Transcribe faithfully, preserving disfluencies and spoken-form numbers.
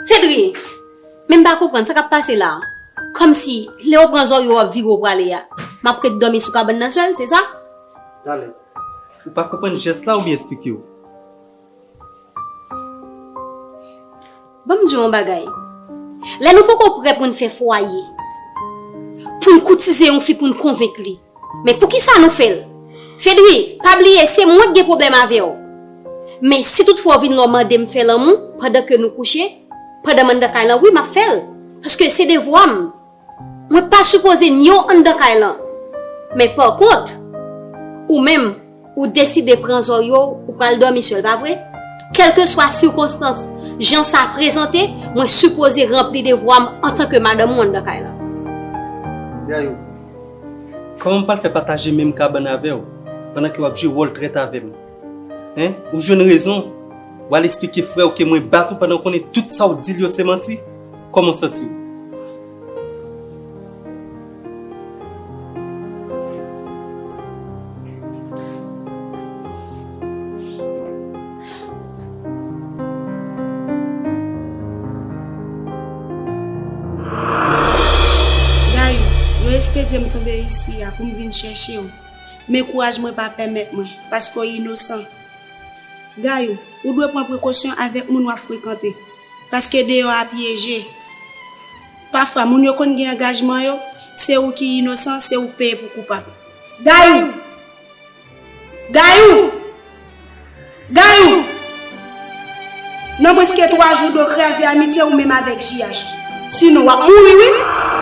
Fedri, men m pa konprann sa k ap pase la. Kòmsi lè w pran zòrye w ap vire w prale a, m ap ret dòmi sou kabann nan sèl, se sa? Talè, ou pa konprann jès la oubyen esplike w? Ban m di w yon bagay. Lè nou poko prè pou n fè fwaye, pou n koutize yon fi pou n konvenk li, men poukisa nou fè l? Fedri, pa bliye, se mwen k gen pwoblèm avè w. Men si toutfwa w vin la w mande m fè lanmou pandan ke nou kouche, pandan m anndan kay lan, wi, m ap fè l. Paske se devwa m. Mwen pa sipoze ni w anndan kay lan. Men pa kont, ou menm, ou deside pran zòrye w, ou pral dòmi sèl, pa vre? Kèlkeswa sikonstans, jan sa prezante, mwen sipoze ranpli devwa m antanke madanm ou anndan kay lan. Gayou, kòman m pral fè pataje menm kabann avè w, pandan ke w ap jwe wòl trèt avè m? Hen? Ou jwenn rezon. W al esplike frè w ke mwen bat ou pandan w konnen tout sa w di l yo se manti. Kòman w santi w? Gayou, yo espedye m tonbe isi a pou m vin chèche w. Men kouraj mwen pa pèmèt mwen, paske w inosan. Gayou, ou dwe pran prekosyon avèk moun w ap frekante, paske deyò a pyeje. Pafwa, moun yo konn gen angajman yo, se ou ki inosan, se ou k peye pou koupab. Gayou! Gayou! Gayou! Nan mwens ke twa jou, w dwe kraze amitye ou menm avèk J H. Sinon, w ap mouri, wi!